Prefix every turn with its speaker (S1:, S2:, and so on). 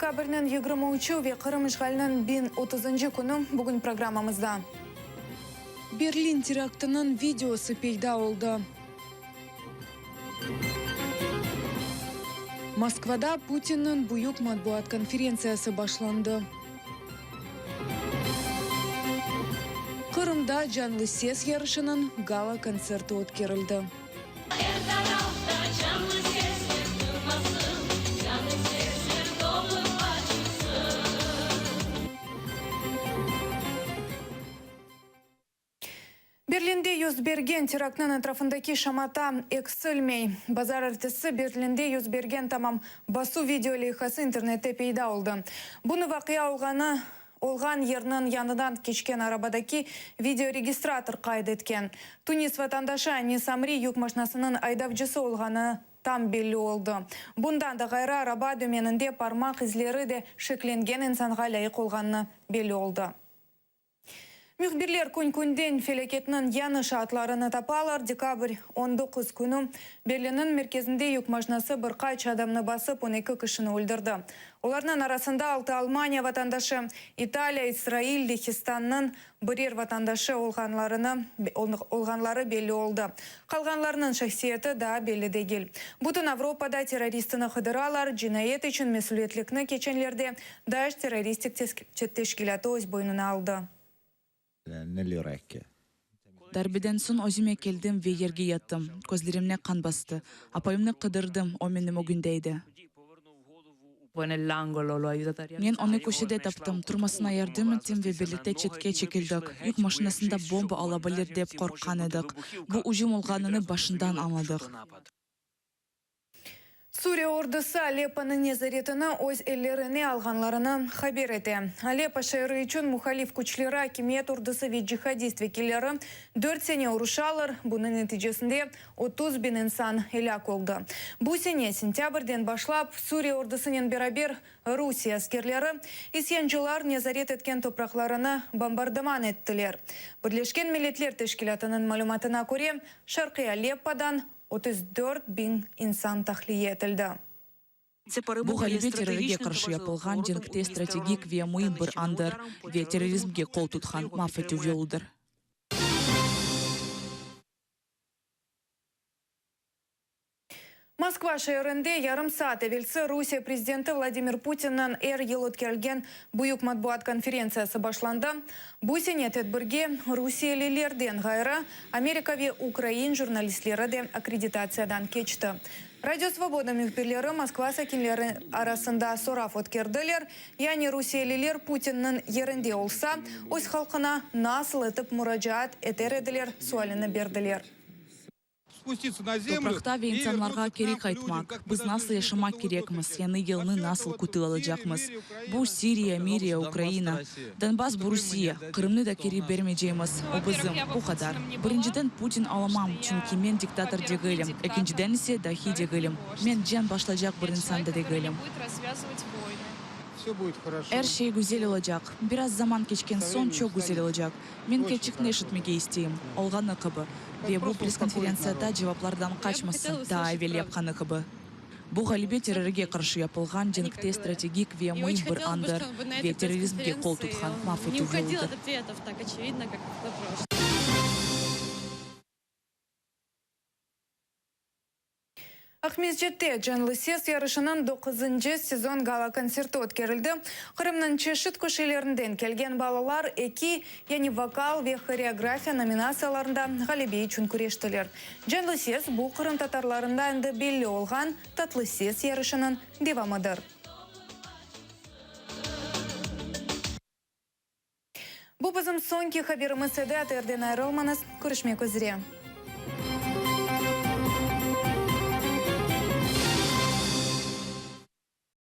S1: Dekabrniñ 23-ü ve Qırım işğaliniñ 1030-ncı künü bugün programmamızda. Berlin teraktınıñ videosı peyda oldı. Moskvada Putinniñ büyük matbuat konferentsiyası başlandı. Qırımda Canlı ses yarışınıñ gala-kontserti ötkerildi.
S2: Er tarafta canlı sesler turmasın, Canlı sesler tolıp açılsın.
S1: Berlinde yüz bergen teraktnıñ etrafındaki şamata eksilmey. Bazarertesi Berlinde yüz bergen tamam basuv video leyhası internette peyda oldı. Bunı vaqia olğanı olğan yerniñ yanından keçken arabadaki videoregistrator qayd etken. Tunis vatandaşı Anis Amri yük maşnasınıñ aydavcısı olğanı tam belli oldı. Bundan da ğayrı, araba dömeninde parmaq izleri de şeklengen insanğa lâyıq olğanı belli oldı. Mühbirler kün-künden felâketniñ yañı şaatlarını tapalar. Dekabr 19 künü Berlinniñ merkezinde yük maşnası bir qaç adamnı basıp, 12 kişini öldürdi. Olarnıñ arasında altı Almaniya vatandaşı, İtaliya, İsrail, Lehistannıñ birer vatandaşı olğanlarını olğanları belli oldı. Qalğanlarnıñ şahsiyeti daa belli degil. Bütün Avropada terroristini qıdıralar, cinayet içün mesüliyetlikni keçenlerde DAEŞ terroristik teşkilâtı öz boynuna aldı.
S3: Darbeden soñ özüme keldim ve yerge yattım. Közlerimni qan bastı. Apayımnı qıdırdım, o menim ögünde edi. Men onı köşede taptım, turmasına yardım ettim ve birlikte çetke çekildik. Yük maşinasında bomba ola bilir dep qorqqan edik. Bu ücüm olğanını başından añladıq.
S1: Suriye ordusı Alepponıñ nezaretini öz ellerine alğanlarını haber ete. Aleppo şeeri içün muhalif küçleri, akimiyet ordusı ve cihadist vekilleri dört sene uruşalar, bunıñ neticesinde 30 biñ insan elâk oldı. Bu sene sentâbrden başlap Suriye ordusınen beraber Rusiye askerleri isyancılar nezaret etken topraqlarını bombardıman ettiler. Birleşken Milletler Teşkilâtınıñ malümatına köre, şarqiy Aleppodan 34 biñ insan tahliye etildi.
S3: Bu ğalebe terrorge qarşı yapılğan cenkte strategik ve müim bir andır ve terrorizmge qol tutqan mahv etüv yoludır.
S1: Moskva şeerinde yarım saat evelsi Rusiye prezidenti Vladimir Putinniñ er yıl ötkerilgen büyük matbuat konferentsiyası başlandı. Bu sene tedbirge rusiyelilerden ğayrı, Amerika ve ukrain jurnalistleri de akkreditatsiyadan keçti. Radio Svoboda mühbirleri Moskva sakinleri arasında sorav ötkerdiler, yani rusiyeliler Putinniñ yerinde olsa, öz halqına nasıl etip muracaat eter ediler sualini berdiler.
S3: Topraqta ve insanlarğa keri qaytmaq, biz nasıl yaşamaq kerekmiz, yañı yılnı nasıl kütip alacaqmız. Bu Siriya, Miriya, Ukraina. Donbass bu Rusiye, Qırımnı da keri bermeycemiz, o bizim, bu qadar. Birinciden Putin olamam, çünki men diktator degilim, ekinciden ise dahi degilim. Men cenk başlaycaq bir insan da degilim. Er şey güzel olacaq. Biraz zaman keçken soñ çoq güzel olacaq. Men kerçekni eşitmege isteyim, olğanı kibi, ve bu press-konferentsiyada cevaplardan qaçmasın, daa evel yapqanı kibi. Bu ğalebe terrorge qarşı yapılğan cenkte strategik ve müim bir andır ve terrorizmge qol tutqan mahv etüv yoludır.
S1: Aqmescitte Canlı ses yarışınıñ doquzıncı sezon gala-kontserti ötkerildi. Qırımnıñ çeşit köşelerinden kelgen balalar eki, yani vokal ve horeografiya nominatsiyalarında ğalebe içün küreştiler. Canlı ses, bu qırımtatarlarında endi belli olğan Tatlı ses yarışınıñ devamıdır. Bu bizim soñki haberimiz edi. ATRden ayırılmañız. Körüşmek üzre.